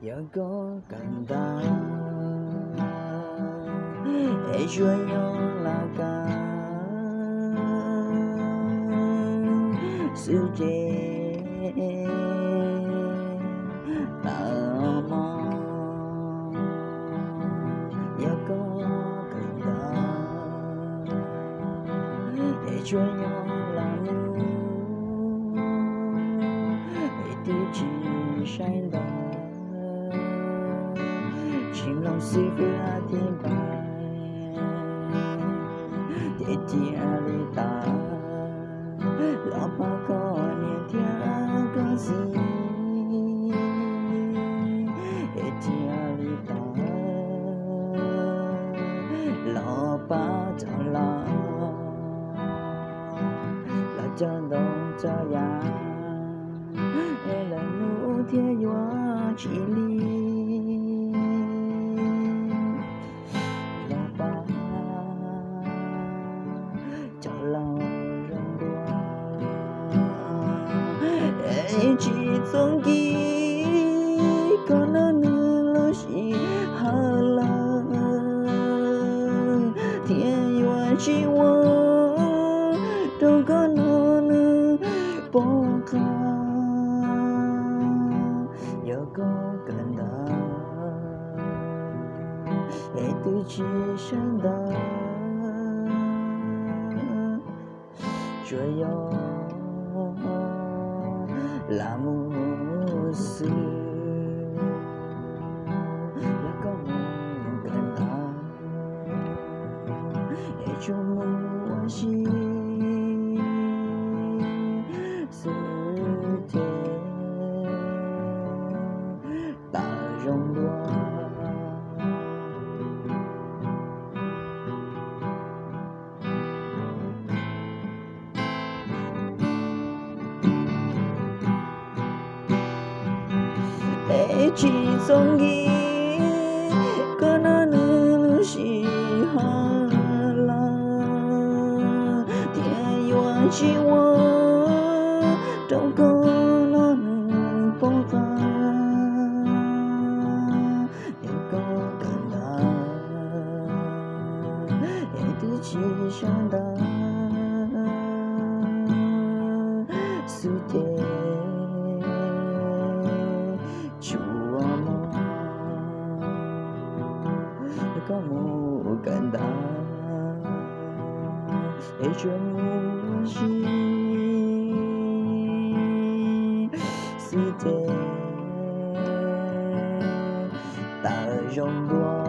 Yog koj kawm ntawv es tsuas yog los kawm xwb ces tau mog. Yog koj kawm ntawv es tsuas yog los mus es twb tsis saib ntawv, tsis mloog xib fwb hais tias npam, ces cia li tau los pab koj niam thiab koj txiv, es cia li tau los pab cov laus, los cog ntoo cog yam, es lawv hnub thiaj yuav tsis lig. Los pab cov laus zoo dua, es tsis txhob nkim koj no nws los sij hawm lawm, thiaj yuav tsis ua rau koj no nws poob qab. Yog koj kawm ntawv es twb tsis saib ntawv, tsuas yog lam mus xwb. Yog koj mus kawm ntawv es tsuas mus ua si xwb ces tau zoo dua. Es tsis txhob nkim koj no nws los sij hawm lawm, thiaj yuav tsis ua rau koj no nws poob qab. Yog koj kawm ntawv es twb tsis saib ntawv xwb ces tsuas mus, yog koj mus kawm ntawv es tsuas mus ua si xwb ces tau zoo dua.